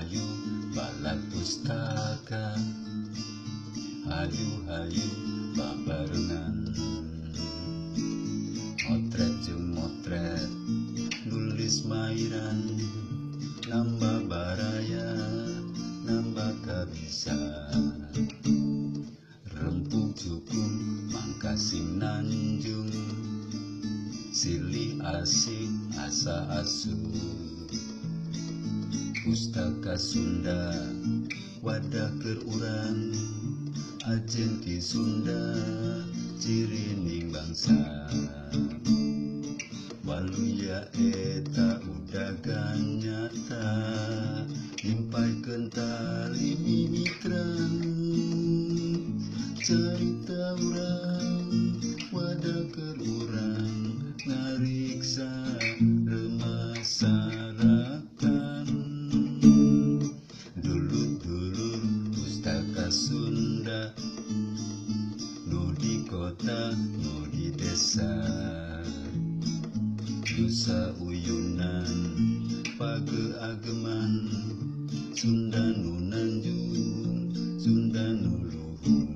Hayu balad pustaka, hayu hayu babarengan. Motret jeung motret, nulis mairan, nambah baraya, nambah kabisa. Rempug jukung mangkasing nanjung, silih asih asa asuh. Pustaka Sunda wadah keur urang, ajen Ki Sunda cirining bangsa. Waluya eta udagan nyata, nimpaikeun tali mimitran. Carita urang wadah keur urang, ngariksa remasarakan. Dulur-dulur pustaka Sunda, nu di kota nu di desa. Yusa uyunan pageageman, Sunda nu nanjung Sunda nu luhur.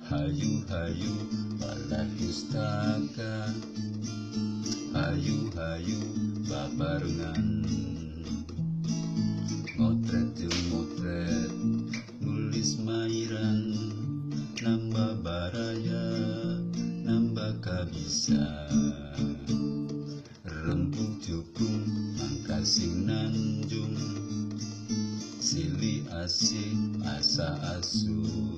Hayu hayu balad pustaka, hayu hayu babarengan. Motret jeung motret, nulis mairan, nambah baraya, nambah kabisa. Rempug jukung mangkasing nanjung, silih asih asa asuh.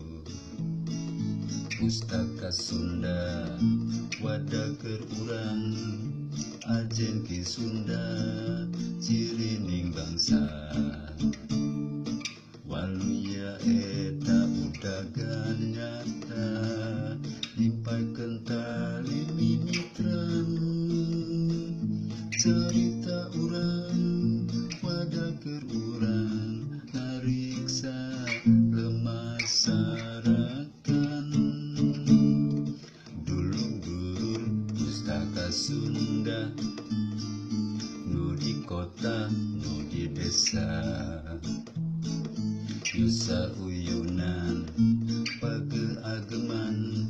Pustaka Sunda wadah keur urang, ajen Ki Sunda cirining bangsa. Waluya eta udagan nyata, nimpaikeun tali mimitran. Carita urang wadah keur urang, ngariksa lemasarakan. Dulur-dulur pustaka Sunda, nu di kota nu di desa. Yusa uyunan pageageman,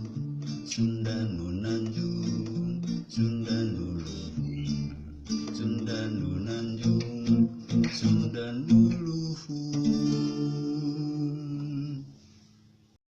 Sunda nu nanjung Sunda nu luhur.